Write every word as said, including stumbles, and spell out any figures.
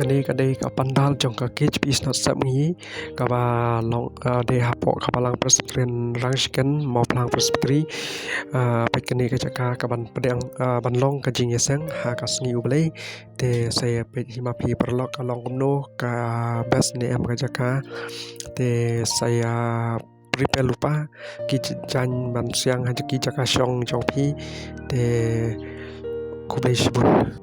Kane ka dei ka pandal jong ka K H P Synod Sepngi, kaba long, ah, dei hapoh ka Balang Presbyterian Rangshken, Mawphlang Presbytery. Ah, peit kane ka jaka kaban pdiang, ah, ban long ka jingïaseng ha ka sngi U Blei. Te sa ïa peit hi ma phi paralok ka long kumno, ka best ne em ka jaka. Te sa ïa prepare lypa ki jaiñ ban siang ha ki jaka shong jong phi. Te khublei shibun.